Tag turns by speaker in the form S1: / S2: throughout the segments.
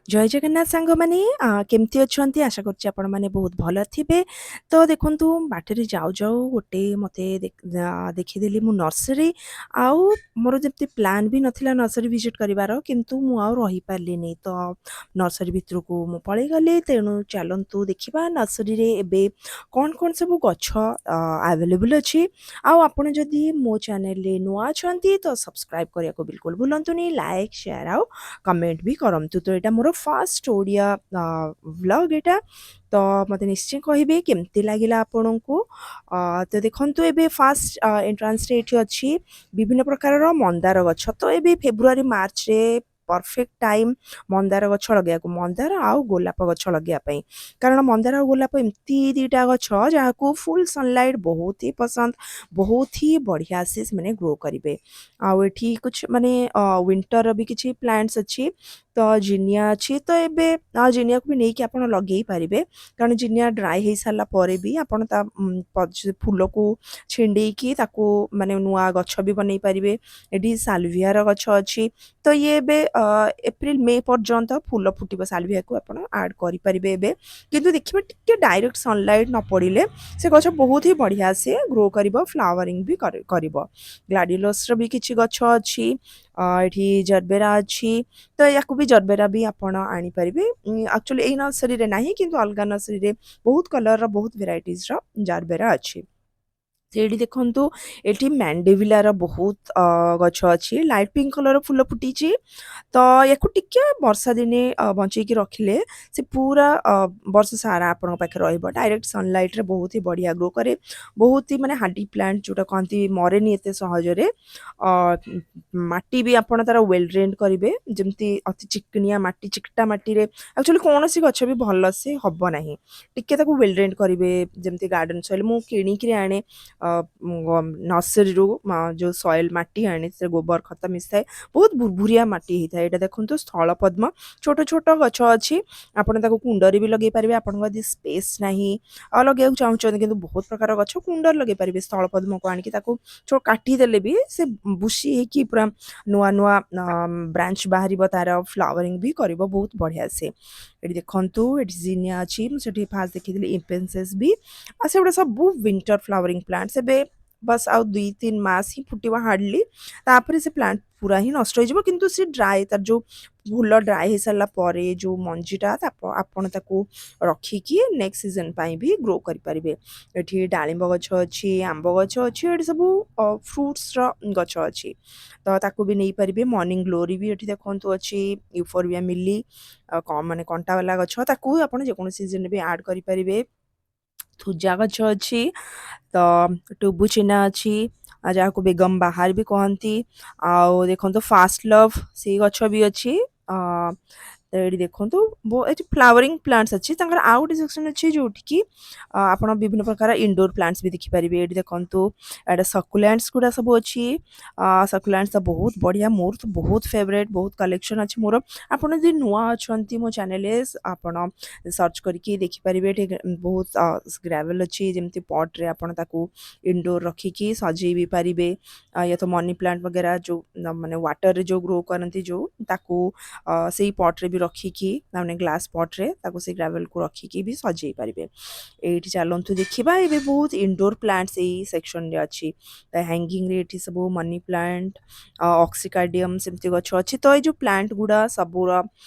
S1: ଜୟ ଜଗନ୍ନାଥ ସାଙ୍ଗମାନେ, କେମିତି ଅଛନ୍ତି? ଆଶା କରୁଛି ଆପଣମାନେ ବହୁତ ଭଲ ଥିବେ। ତ ଦେଖନ୍ତୁ, ବାଟରେ ଯାଉ ଯାଉ ଗୋଟେ ମୋତେ ଦେଖିଦେଲି ମୁଁ ନର୍ସରୀ। ଆଉ ମୋର ଯେମିତି ପ୍ଲାନ୍ ବି ନଥିଲା ନର୍ସରୀ ଭିଜିଟ୍ କରିବାର, କିନ୍ତୁ ମୁଁ ଆଉ ରହିପାରିଲିନି, ତ ନର୍ସରୀ ଭିତରକୁ ମୁଁ ପଳେଇଗଲି। ତେଣୁ ଚାଲନ୍ତୁ ଦେଖିବା ନର୍ସରୀରେ ଏବେ କ'ଣ କ'ଣ ସବୁ ଗଛ ଆଭେଲେବୁଲ୍ ଅଛି। ଆଉ ଆପଣ ଯଦି ମୋ ଚ୍ୟାନେଲରେ ନୂଆ ଅଛନ୍ତି, ତ ସବସ୍କ୍ରାଇବ୍ କରିବାକୁ ବିଲକୁଲ ଭୁଲନ୍ତୁନି, ଲାଇକ୍, ସେୟାର ଆଉ କମେଣ୍ଟ ବି କରନ୍ତୁ। ତ ଏଇଟା ମୋର ଫାଷ୍ଟ ଓଡ଼ିଆ ଭ୍ଲଗ୍ ଏଇଟା, ତ ମୋତେ ନିଶ୍ଚୟ କହିବେ କେମିତି ଲାଗିଲା ଆପଣଙ୍କୁ। ତ ଦେଖନ୍ତୁ, ଏବେ ଫାଷ୍ଟ ଏଣ୍ଟ୍ରାନ୍ସରେ ଏଇଠି ଅଛି ବିଭିନ୍ନ ପ୍ରକାରର ମନ୍ଦାର ଗଛ। ତ ଏବେ ଫେବୃଆରୀ ମାର୍ଚ୍ଚରେ ପରଫେକ୍ଟ ଟାଇମ୍ ମନ୍ଦାର ଗଛ ଲଗେଇବାକୁ, ମନ୍ଦାର ଆଉ ଗୋଲାପ ଗଛ ଲଗେଇବା ପାଇଁ। କାରଣ ମନ୍ଦାର ଆଉ ଗୋଲାପ ଏମିତି ଦୁଇଟା ଗଛ ଯାହାକୁ ଫୁଲ୍ ସନଲାଇଟ୍ ବହୁତ ହି ପସନ୍ଦ, ବହୁତ ହି ବଢ଼ିଆ ସେ ସେମାନେ ଗ୍ରୋ କରିବେ। ଆଉ ଏଠି କିଛି ମାନେ ୱିଣ୍ଟରର ବି କିଛି ପ୍ଲାଣ୍ଟସ୍ ଅଛି। ତ ଜିନିଆ ଅଛି, ତ ଏବେ ଜିନିଆକୁ ବି ନେଇକି ଆପଣ ଲଗେଇ ପାରିବେ, କାରଣ ଜିନିଆ ଡ୍ରାଏ ହେଇସାରିଲା ପରେ ବି ଆପଣ ତା ଫୁଲକୁ ଛିଣ୍ଡେଇକି ତାକୁ ମାନେ ନୂଆ ଗଛ ବି ବନେଇ ପାରିବେ। ଏଠି ସାଲଭିଆର ଗଛ ଅଛି। ତ ଇଏ ଏବେ ଏପ୍ରିଲ ମେ ପର୍ଯ୍ୟନ୍ତ ଫୁଲ ଫୁଟିବ। ସାଲଭିଆକୁ ଆପଣ ଆଡ଼୍ କରିପାରିବେ ଏବେ, କିନ୍ତୁ ଦେଖିବେ ଟିକେ ଡାଇରେକ୍ଟ ସନଲାଇଟ୍ ନ ପଡ଼ିଲେ ସେ ଗଛ ବହୁତ ହି ବଢ଼ିଆ ସେ ଗ୍ରୋ କରିବ, ଫ୍ଲାୱାରିଂ ବି କରିବ। ଗ୍ଲାଡିଓଲସ୍ର ବି କିଛି ଗଛ ଅଛି। ଏଠି ଜରବେରା ଅଛି, ତ ୟାକୁ ବି, ଜରବେରା ବି ଆପଣ ଆଣିପାରିବେ। ଆକ୍ଚୁଆଲି ଏଇ ନର୍ସରୀରେ ନାହିଁ, କିନ୍ତୁ ଅଲଗା ନର୍ସରୀରେ ବହୁତ କଲର୍ର, ବହୁତ ଭେରାଇଟିଜ୍ର ଜରବେରା ଅଛି। ସେଇଠି ଦେଖନ୍ତୁ, ଏଠି ମ୍ୟାଣ୍ଡେଭିଲାର ବହୁତ ଗଛ ଅଛି। ଲାଇଟ୍ ପିଙ୍କ କଲର ଫୁଲ ଫୁଟିଛି। ତ ୟାକୁ ଟିକେ ବର୍ଷା ଦିନେ ବଞ୍ଚେଇକି ରଖିଲେ ସେ ପୁରା ବର୍ଷ ସାରା ଆପଣଙ୍କ ପାଖରେ ରହିବ। ଡାଇରେକ୍ଟ ସନଲାଇଟ୍ରେ ବହୁତ ହି ବଢ଼ିଆ ଗ୍ରୋ କରେ। ବହୁତ ହି ମାନେ ହାର୍ଡି ପ୍ଲାଣ୍ଟ ଯେଉଁଟା କହନ୍ତି, ମରେନି ଏତେ ସହଜରେ। ମାଟି ବି ଆପଣ ତାର ୱେଲ୍ ଡ୍ରେନ୍ କରିବେ, ଯେମିତି ଅତି ଚିକଣିଆ ମାଟି, ଚିକଟା ମାଟିରେ ଆକ୍ଚୁଆଲି କୌଣସି ଗଛ ବି ଭଲସେ ହେବ ନାହିଁ। ଟିକେ ତାକୁ ୱେଲ୍ ଡ୍ରେନ୍ କରିବେ, ଯେମିତି ଗାର୍ଡ଼େନ୍ ସଏଲ୍ ମୁଁ କିଣିକିରି ଆଣେ ନର୍ସରୀରୁ, ଯେଉଁ ସଏଲ୍ ମାଟି ଆଣେ, ସେ ଗୋବର ଖତ ମିଶାଏ, ବହୁତ ଭୁରଭୁରିଆ ମାଟି ହେଇଥାଏ। ଏଇଟା ଦେଖନ୍ତୁ ସ୍ଥଳ ପଦ୍ମ, ଛୋଟ ଛୋଟ ଗଛ ଅଛି। ଆପଣ ତାକୁ କୁଣ୍ଡରେ ବି ଲଗେଇ ପାରିବେ। ଆପଣଙ୍କ ଯଦି ସ୍ପେସ୍ ନାହିଁ ଆଉ ଲଗେଇବାକୁ ଚାହୁଁଛନ୍ତି, କିନ୍ତୁ ବହୁତ ପ୍ରକାର ଗଛ କୁଣ୍ଡରେ ଲଗେଇ ପାରିବେ। ସ୍ଥଳ ପଦ୍ମକୁ ଆଣିକି ତାକୁ କାଟିଦେଲେ ବି ସେ ବୁଶି ହେଇକି ପୁରା ନୂଆ ନୂଆ ବ୍ରାଞ୍ଚ ବାହାରିବ ତାର, ଫ୍ଲାୱାରିଂ ବି କରିବ ବହୁତ ବଢ଼ିଆ ସେ। ଏଠି ଦେଖନ୍ତୁ, ଏଠି ଜିନିଆ ଅଛି। ମୁଁ ସେଠି ଫାଷ୍ଟ ଦେଖିଥିଲି ଇମ୍ପେନ୍ସେସ୍ ବି, ଆଉ ସେଗୁଡ଼ା ସବୁ ୱିଣ୍ଟର ଫ୍ଲାୱାରିଂ ପ୍ଲାଣ୍ଟସ୍। ଏବେ ବାସ୍ ଆଉ 2-3 ମାସ ହିଁ ଫୁଟିବ ହାର୍ଡ଼ଲି, ତାପରେ ସେ ପ୍ଲାଣ୍ଟ ପୁରା ହିଁ ନଷ୍ଟ ହେଇଯିବ। କିନ୍ତୁ ସେ ଡ୍ରାଏ, ତାର ଯେଉଁ ଫୁଲ ଡ୍ରାଏ ହେଇସାରିଲା ପରେ ଯେଉଁ ମଞ୍ଜିଟା, ଆପଣ ତାକୁ ରଖିକି ନେକ୍ସଟ ସିଜନ୍ ପାଇଁ ବି ଗ୍ରୋ କରିପାରିବେ। ଏଠି ଡାଳିମ୍ବ ଗଛ ଅଛି, ଆମ୍ବ ଗଛ ଅଛି, ଏଠି ସବୁ ଫ୍ରୁଟ୍ସର ଗଛ ଅଛି, ତ ତାକୁ ବି ନେଇପାରିବେ। ମର୍ଣ୍ଣିଂ ଗ୍ଲୋରି ବି ଏଠି ଦେଖନ୍ତୁ ଅଛି, ୟୁଫୋରବିଆ ମିଲି, ମାନେ କଣ୍ଟା ବାଲା ଗଛ, ତାକୁ ଆପଣ ଯେକୌଣସି ସିଜନରେ ବି ଆଡ଼୍ କରିପାରିବେ। ଥୁଜା ଗଛ ଅଛି, ତ ଟୁବୁଚିନା ଅଛି, ଆଉ ଯାହାକୁ ବେଗମ ବାହାର ବି କହନ୍ତି। ଆଉ ଦେଖନ୍ତୁ, ଫାଷ୍ଟ ଲଭ୍ ସେଇ ଗଛ ବି ଅଛି। ତ ଏଇଠି ଦେଖନ୍ତୁ, ଏଠି ଫ୍ଲାୱାରିଂ ପ୍ଲାଣ୍ଟସ୍ ଅଛି। ତାଙ୍କର ଆଉ ଗୋଟେ ସେକ୍ସନ୍ ଅଛି, ଯେଉଁଠିକି ଆପଣ ବିଭିନ୍ନ ପ୍ରକାର ଇନଡୋର ପ୍ଲାଣ୍ଟସ୍ ବି ଦେଖିପାରିବେ। ଏଇଠି ଦେଖନ୍ତୁ, ଏଇଟା ସକୁଲାଣ୍ଟସ୍ ଗୁଡ଼ା ସବୁ ଅଛି। ସକୁଲାଣ୍ଟସ୍ ତ ବହୁତ ବଢ଼ିଆ, ମୋର ତ ବହୁତ ଫେଭରେଟ୍, ବହୁତ କଲେକ୍ସନ୍ ଅଛି ମୋର। ଆପଣ ଯଦି ନୂଆ ଅଛନ୍ତି ମୋ ଚ୍ୟାନେଲରେ, ଆପଣ ସର୍ଚ୍ଚ କରିକି ଦେଖିପାରିବେ। ଏଠି ବହୁତ ଗ୍ରାଭେଲ୍ ଅଛି, ଯେମିତି ପଟ୍ରେ ଆପଣ ତାକୁ ଇନଡୋର ରଖିକି ସଜେଇ ବି ପାରିବେ। ୟା ତ ମନି ପ୍ଲାଣ୍ଟ ବଗେରା ଯେଉଁ ମାନେ ୱାଟରରେ ଯେଉଁ ଗ୍ରୋ କରନ୍ତି, ଯେଉଁ ତାକୁ ସେଇ ପଟ୍ରେ ବି ରଖିକି, ମାନେ ଗ୍ଲାସ୍ ପଟ୍ରେ ତାକୁ ସେଇ ଗ୍ରାଭେଲ୍କୁ ରଖିକି ବି ସଜେଇ ପାରିବେ। ଏଇଠି ଚାଲନ୍ତୁ ଦେଖିବା, ଏବେ ବହୁତ ଇନଡୋର ପ୍ଲାଣ୍ଟସ୍ ଏଇ ସେକ୍ସନରେ ଅଛି। ତ ହ୍ୟାଙ୍ଗିଂରେ ଏଠି ସବୁ ମନି ପ୍ଲାଣ୍ଟ, ଅକ୍ସିକାର୍ଡ଼ିୟମ୍ ସେମିତି ଗଛ ଅଛି। ତ ଏଇ ଯେଉଁ ପ୍ଲାଣ୍ଟ ଗୁଡ଼ା ସବୁର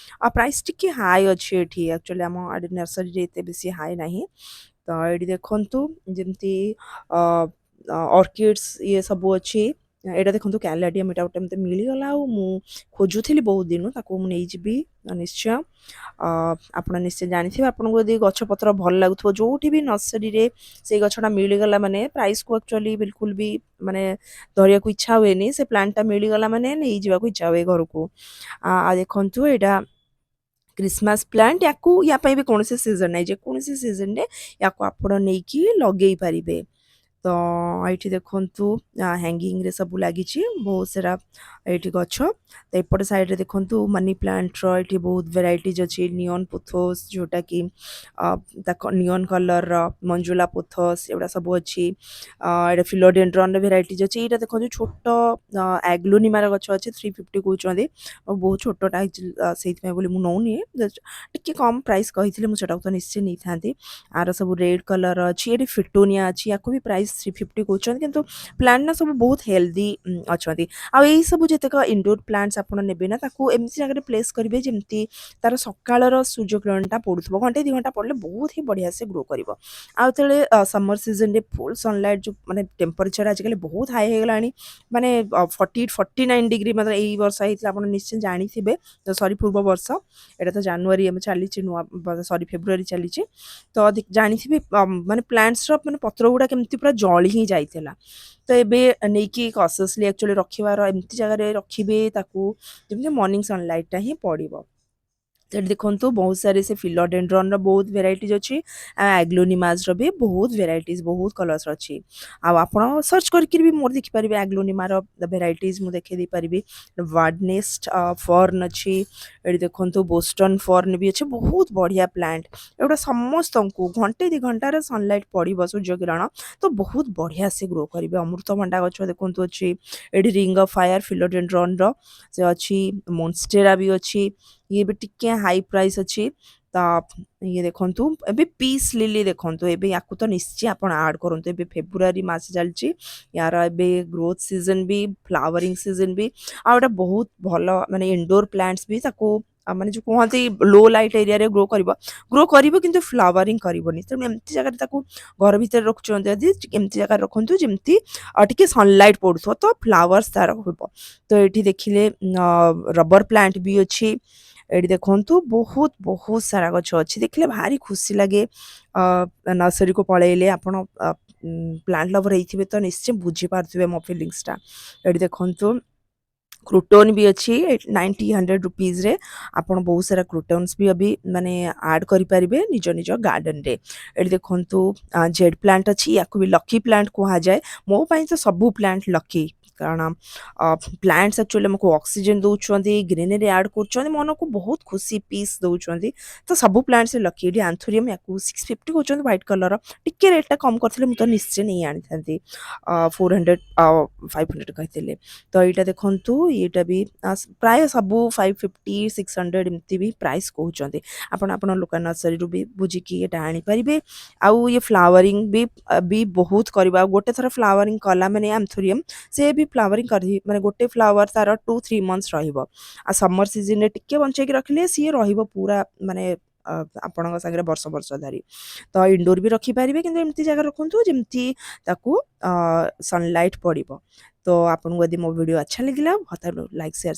S1: ପ୍ରାଇସ୍ ଟିକେ ହାଇ ଅଛି ଏଠି। ଆକ୍ଚୁଆଲି ଆମ ଆଡ଼େ ନର୍ସରୀରେ ଏତେ ବେଶୀ ହାଇ ନାହିଁ। ତ ଏଇଠି ଦେଖନ୍ତୁ, ଯେମିତି ଅର୍କିଡ୍ସ ଇଏ ସବୁ ଅଛି। ଏଇଟା ଦେଖନ୍ତୁ କ୍ୟାଲାଡିୟମ୍, ଏଇଟା ଗୋଟେ ମୋତେ ମିଳିଗଲା ଆଉ ମୁଁ ଖୋଜୁଥିଲି ବହୁତ ଦିନୁ, ତାକୁ ମୁଁ ନେଇଯିବି ନିଶ୍ଚୟ। ଆପଣ ନିଶ୍ଚୟ ଜାଣିଥିବେ, ଆପଣଙ୍କୁ ଯଦି ଗଛପତ୍ର ଭଲ ଲାଗୁଥିବ, ଯେଉଁଠି ବି ନର୍ସରୀରେ ସେଇ ଗଛଟା ମିଳିଗଲା ମାନେ ପ୍ରାଇସ୍କୁ ଆକ୍ଚୁଆଲି ବିଲକୁଲ ବି ମାନେ ଧରିବାକୁ ଇଚ୍ଛା ହୁଏନି। ସେ ପ୍ଲାଣ୍ଟଟା ମିଳିଗଲା ମାନେ ନେଇଯିବାକୁ ଇଚ୍ଛା ହୁଏ ଘରକୁ। ଆଉ ଦେଖନ୍ତୁ, ଏଇଟା କ୍ରିସମାସ୍ ପ୍ଲାଣ୍ଟ। ୟାକୁ, ୟା ପାଇଁ ବି କୌଣସି ସିଜନ୍ ନାହିଁ, ଯେକୌଣସି ସିଜନରେ ୟାକୁ ଆପଣ ନେଇକି ଲଗେଇ ପାରିବେ। ତ ଏଇଠି ଦେଖନ୍ତୁ, ହ୍ୟାଙ୍ଗିଂରେ ସବୁ ଲାଗିଛି ବହୁତ ସାରା ଏଇଠି ଗଛ। ତ ଏପଟ ସାଇଡ଼ରେ ଦେଖନ୍ତୁ, ମନି ପ୍ଲାଣ୍ଟର ଏଇଠି ବହୁତ ଭେରାଇଟିଜ୍ ଅଛି। ନିଅନ୍ ପୋଥୋସ୍, ଯେଉଁଟାକି ତା ନିଅନ୍ କଲର୍ର, ମଞ୍ଜୁଲା ପୋଥୋସ୍, ଏଗୁଡ଼ା ସବୁ ଅଛି। ଏଇଟା ଫିଲୋଡେଣ୍ଡ୍ରନର ଭେରାଇଟିଜ୍ ଅଛି। ଏଇଟା ଦେଖନ୍ତୁ, ଛୋଟ ଆଗ୍ଲୋନିମାର ଗଛ ଅଛି, 350 କହୁଛନ୍ତି ଆଉ ବହୁତ ଛୋଟଟା ସେଇଥିପାଇଁ ବୋଲି ମୁଁ ନେଉନି। ଟିକେ କମ୍ ପ୍ରାଇସ୍ କହିଥିଲେ ମୁଁ ସେଟାକୁ ତ ନିଶ୍ଚୟ ନେଇଥାନ୍ତି। ଆର ସବୁ ରେଡ୍ କଲର୍ ଅଛି। ଏଠି ଫିଟୋନିଆ ଅଛି, ୟାକୁ ବି ପ୍ରାଇସ୍ 350 କହୁଛନ୍ତି। କିନ୍ତୁ ପ୍ଲାଣ୍ଟ ନା ସବୁ ବହୁତ ହେଲ୍ଦି ଅଛନ୍ତି। ଆଉ ଏଇ ସବୁ ଯେତେକ ଇନଡୋର୍ ପ୍ଲାଣ୍ଟସ୍ ଆପଣ ନେବେ ନା, ତାକୁ ଏମିତି ଜାଗାରେ ପ୍ଲେସ୍ କରିବେ ଯେମିତି ତାର ସକାଳର ସୂର୍ଯ୍ୟକିରଣଟା ପଡ଼ୁଥିବ। ଘଣ୍ଟେ 2 ଘଣ୍ଟା ପଡ଼ିଲେ ବହୁତ ହିଁ ବଢ଼ିଆ ସେ ଗ୍ରୋ କରିବ। ଆଉ ଯେତେବେଳେ ସମର ସିଜନରେ ଫୁଲ୍ ସନଲାଇଟ୍ ଯେଉଁ ମାନେ ଟେମ୍ପରେଚର୍ ଆଜିକାଲି ବହୁତ ହାଇ ହେଇଗଲାଣି, ମାନେ 48, 49 ଡିଗ୍ରୀ ମାନେ ଏଇ ବର୍ଷ ହେଇଥିଲା, ଆପଣ ନିଶ୍ଚୟ ଜାଣିଥିବେ। ସରି, ପୂର୍ବ ବର୍ଷ। ଏଇଟା ତ ଜାନୁଆରୀ ଏବେ ଚାଲିଛି, ନୂଆ, ସରି, ଫେବୃଆରୀ ଚାଲିଛି। ତ ଜାଣିଥିବେ ମାନେ ପ୍ଲାଣ୍ଟସର ମାନେ ପତ୍ର ଗୁଡ଼ା କେମିତି ପୁରା ଜଳି ହିଁ ଯାଇଥିଲା। ତ ଏବେ ନେଇକି କସିଅସଲି ଆକ୍ଚୁଆଲି ରଖିବାର, ଏମିତି ଜାଗାରେ ରଖିବେ ତାକୁ ଯେମିତି ମର୍ଣ୍ଣିଂ ସନଲାଇଟଟା ହିଁ ପଡ଼ିବ। ତ ଏଠି ଦେଖନ୍ତୁ, ବହୁତ ସାରି ସେ ଫିଲୋଡେଣ୍ଡ୍ରନର ବହୁତ ଭେରାଇଟିଜ୍ ଅଛି ଆଉ ଆଗ୍ଲୋନିମାଜର ବି ବହୁତ ଭେରାଇଟିଜ୍, ବହୁତ କଲର୍ସ ଅଛି। ଆଉ ଆପଣ ସର୍ଚ୍ଚ କରିକିରି ବି ମୋର ଦେଖିପାରିବେ, ଆଗ୍ଲୋନିମାର ଭେରାଇଟିଜ୍ ମୁଁ ଦେଖେଇ ଦେଇପାରିବି। ୱାର୍ଡନେଷ୍ଟ ଫର୍ନ ଅଛି। ଏଠି ଦେଖନ୍ତୁ, ବୋଷ୍ଟନ ଫର୍ନ ବି ଅଛି। ବହୁତ ବଢ଼ିଆ ପ୍ଲାଣ୍ଟ ଏଗୁଡ଼ା। ସମସ୍ତଙ୍କୁ ଘଣ୍ଟେ 2 ଘଣ୍ଟାର ସନଲାଇଟ୍ ପଡ଼ିବ, ସୂର୍ଯ୍ୟକିରଣ, ତ ବହୁତ ବଢ଼ିଆ ସେ ଗ୍ରୋ କରିବେ। ଅମୃତଭଣ୍ଡା ଗଛ ଦେଖନ୍ତୁ ଅଛି ଏଠି। ରିଙ୍ଗ ଅଫ୍ ଫାୟାର ଫିଲୋଡେଣ୍ଡ୍ରନର ସେ ଅଛି, ମୋନଷ୍ଟେରା ବି ଅଛି। ଇଏ ବି ଟିକେ ହାଇ ପ୍ରାଇସ୍ ଅଛି। ତ ଇଏ ଦେଖନ୍ତୁ, ଏବେ ପିସ୍ ଲିଲି ଦେଖନ୍ତୁ। ଏବେ ୟାକୁ ତ ନିଶ୍ଚୟ ଆପଣ ଆଡ଼୍ କରନ୍ତୁ। ଏବେ ଫେବୃଆରୀ ମାସ ଚାଲିଛି, ୟାର ଏବେ ଗ୍ରୋଥ୍ ସିଜନ୍ ବି, ଫ୍ଲାୱରିଂ ସିଜନ୍ ବି। ଆଉ ଏଇଟା ବହୁତ ଭଲ ମାନେ ଇନଡୋର୍ ପ୍ଲାଣ୍ଟସ୍ ବି। ତାକୁ ମାନେ ଯେଉଁ କୁହନ୍ତି ଲୋ ଲାଇଟ୍ ଏରିଆରେ ଗ୍ରୋ କରିବ, ଗ୍ରୋ କରିବ କିନ୍ତୁ ଫ୍ଲାୱାରିଂ କରିବନି। ତେଣୁ ଏମିତି ଜାଗାରେ ତାକୁ ଘର ଭିତରେ ରଖୁଛନ୍ତି ଯଦି, ଏମିତି ଜାଗାରେ ରଖନ୍ତୁ ଯେମିତି ଟିକେ ସନଲାଇଟ୍ ପଡ଼ୁଥିବ, ତ ଫ୍ଲାୱାର୍ସ ତାର ହେବ। ତ ଏଇଠି ଦେଖିଲେ ରବର ପ୍ଲାଣ୍ଟ ବି ଅଛି। ଏଇଠି ଦେଖନ୍ତୁ, ବହୁତ ବହୁତ ସାରା ଗଛ ଅଛି। ଦେଖିଲେ ଭାରି ଖୁସି ଲାଗେ ନର୍ସରୀକୁ ପଳେଇଲେ। ଆପଣ ପ୍ଲାଣ୍ଟ ଲଭର ହେଇଥିବେ ତ ନିଶ୍ଚୟ ବୁଝିପାରୁଥିବେ ମୋ ଫିଲିଙ୍ଗସଟା। ଏଠି ଦେଖନ୍ତୁ, କ୍ରୁଟୋନ୍ ବି ଅଛି। 90, 100 ରୁପିଜ୍ରେ ଆପଣ ବହୁତ ସାରା କ୍ରୁଟନ୍ସ ବି ଅବି ମାନେ ଆଡ଼୍ କରିପାରିବେ ନିଜ ନିଜ ଗାର୍ଡ଼େନରେ। ଏଠି ଦେଖନ୍ତୁ, ଜେଡ୍ ପ୍ଲାଣ୍ଟ ଅଛି। ୟାକୁ ବି ଲକି ପ୍ଲାଣ୍ଟ କୁହାଯାଏ। ମୋ ପାଇଁ ତ ସବୁ ପ୍ଲାଣ୍ଟ ଲକି, କାରଣ ପ୍ଲାଣ୍ଟସ୍ ଆକ୍ଚୁଆଲି ଆମକୁ ଅକ୍ସିଜେନ୍ ଦେଉଛନ୍ତି, ଗ୍ରିନେରୀ ଆଡ଼୍ କରୁଛନ୍ତି, ମନକୁ ବହୁତ ଖୁସି, ପିସ୍ ଦେଉଛନ୍ତି। ତ ସବୁ ପ୍ଲାଣ୍ଟସ୍ ଲକି। ଏଠି ଆନ୍ଥୁରିୟମ୍, ୟାକୁ 650 କହୁଛନ୍ତି, ହ୍ୱାଇଟ୍ କଲର୍। ଟିକେ ରେଟ୍ଟା କମ୍ କରିଥିଲେ ମୁଁ ତ ନିଶ୍ଚୟ ନେଇ ଆଣିଥାନ୍ତି। 400, 500 କହିଥିଲେ। ତ ଏଇଟା ଦେଖନ୍ତୁ, ଏଇଟା ବି ପ୍ରାୟ ସବୁ 550, 600 ଏମିତି ବି ପ୍ରାଇସ୍ କହୁଛନ୍ତି। ଆପଣ ଆପଣ ଲୋକାଲ ନର୍ସରୀରୁ ବି ବୁଝିକି ଏଇଟା ଆଣିପାରିବେ। ଆଉ ଇଏ ଫ୍ଲାୱାରିଂ ବି ବହୁତ କରିବ। ଆଉ ଗୋଟେ ଥର ଫ୍ଲାୱାରିଂ କଲା ମାନେ ଆନ୍ଥୁରିୟମ୍ ସେ ବି ଫ୍ଲାୱାରିଂ କରି ମାନେ ଗୋଟେ ଫ୍ଲାୱାର ତାର 2-3 ମନ୍ଥସ୍ ରହିବ। ଆଉ ସମର ସିଜନରେ ଟିକେ ବଞ୍ଚେଇକି ରଖିଲେ ସିଏ ରହିବ ପୁରା ମାନେ ଆପଣଙ୍କ ସାଙ୍ଗରେ ବର୍ଷ ବର୍ଷ ଧରି। ତ ଇନଡୋର୍ ବି ରଖିପାରିବେ, କିନ୍ତୁ ଏମିତି ଜାଗାରେ ରଖନ୍ତୁ ଯେମିତି ତାକୁ ସନଲାଇଟ୍ ପଡ଼ିବ। ତ ଆପଣଙ୍କୁ ଯଦି ମୋ ଭିଡ଼ିଓ ଆଚ୍ଛା ଲାଗିଲା, ଲାଇକ୍, ସେୟାର।